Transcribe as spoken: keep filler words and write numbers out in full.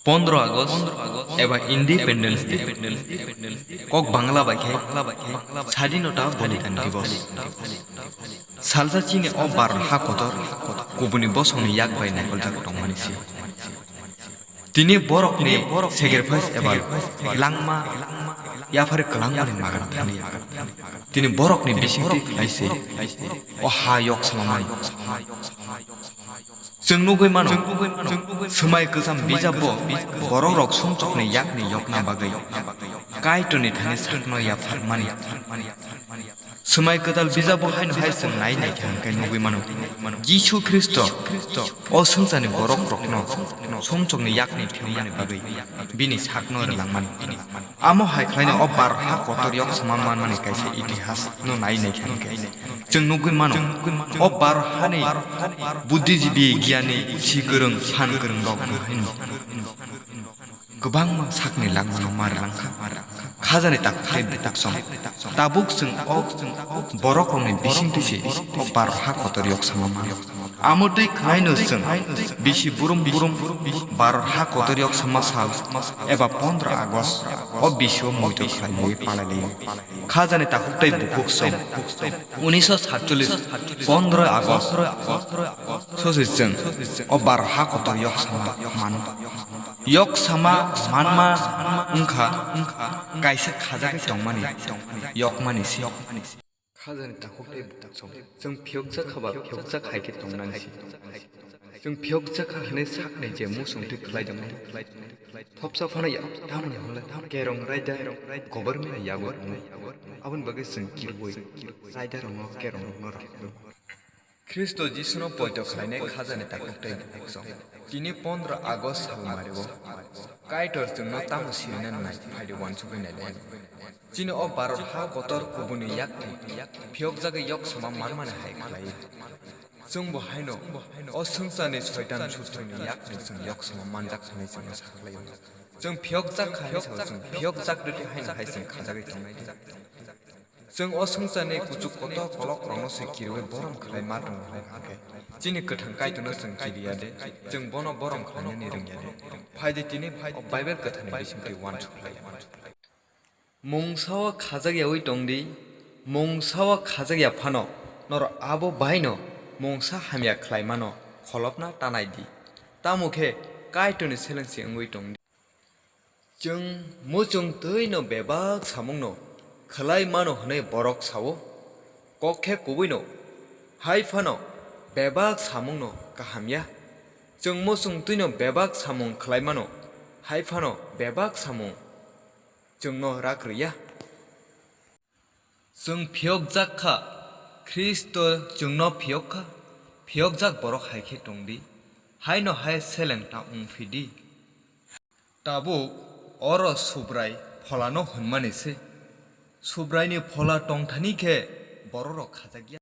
Pondro August eba Independence Day, kok Bangla bai khe Sadinota Bolidan Divos. Salsa chini o Bharat ha kotor kubuni bosongni yak bai naikoljak tongmani se. Tini borokni sacrifice eba langma yaphar kwlangmani magana thani. Tini borokni bisingtwi khlai se o ha yok samamani. Chwng nugwi mano, swmai kwcham bijabo borok rok sumsokni yakni yokna bagwi Kaitorni thani sakno yapharmani. Swmai kwtal bijabo haino hai chwng nai nai kha hwnkhe nugwi mano, Jisu Khristo o swngcharni borok rokno sumsokni yakni thwngmani bagwi bini sakno rwlangmani. Amo hai khlaino o Bharat ha kotor yok sama manmani kaisa itihas no nai nai kha hwnkhe. Chwng nugwi mano, o Bharat hani buddhijibi, giyani, si kwrwng, san kwrwng rok bo haino kwbangma sakni langmano ma rwlang kha. Khajani takhuk tei bukhuk song. Tabuk chwng o borok rokni bisingtwi se o Bharat ha kotor yok sama mano. Amo twi khwlaino chwng bisi burum burum Bharat ha kotor yok sama sal eba pondro August o bisio muitu khlainai palailaio. Khajani takhuk tei bukhuk song. Unisho satcholish pondro August sosi chwng o Bharat ha kotor yok sama mano. Yok sama manma wngkha kaisa khajagwi tongmani yokmani se. Khajani takhuk tei bukhuk song. Chwng phiyokjak kha ba phiyokjak hai khe tongnani se. Chwng phiyokjak kha hwnwi sakni je muchungtwi khlai tongmani. Thopsa phano ya tamni hwnle kerong raida government ni yago tongo. Aboni bagwi chwng kirwi raida rokno kerong rokno rw. Khristo Jisuno poito khlainai khajani takhuk tei bukhuk song. Tini pondro August salmario Kaitor chwngno tamo sirina nai phaidi uansugwi naidi. Chini o Bharat ha kotor kubuni yakni phiyokjagwi yok sama manmani hai khlai. Chwngbo haino o swngcharni soitan sutruni yakni chwng yok sama manjak hwnwi chwngno sakhlaio. Chwng phiyokjak kha hwnwi sao, chwng phiyokjak rwdi haino hai chwng khajagwi tongnai di. Chwng o swngcharni kuchuk kotor kolokrokno se kirwi borom khlai ma tongo hwnkhe, chini kwthang Kaitorno chwng kiriya de, chwng bono borom khlainani rwngya de? Phai de tini o Bible kwtharni bisingtwi uansuk khlai. Mungsa o khajak yaui tong di, mungsa o khajak ya phano norok abo bai no mungsa hamya khlai mano kholopna ta nai di, tamo khe Kaitorni seleng se wngwi tong di. Chwng muchung twi no bebak samung no khlai mano hwnwi borok sao, kok khe kubui no, hai phano bebak samung no kaham ya. Chwng muchung twi no bebak samung khlai mano, hai phano bebak samung chwngno rak rw ya. Chwng phiyokjak kha, Khristo chwngno phiyok kha, phiyokjak borok hai khe tong di, haino hai seleng ta wng phi di. Tabuk oro Subrai Pholano hwnmani se. Subraini Phola tongthani khe bororok khajak ya.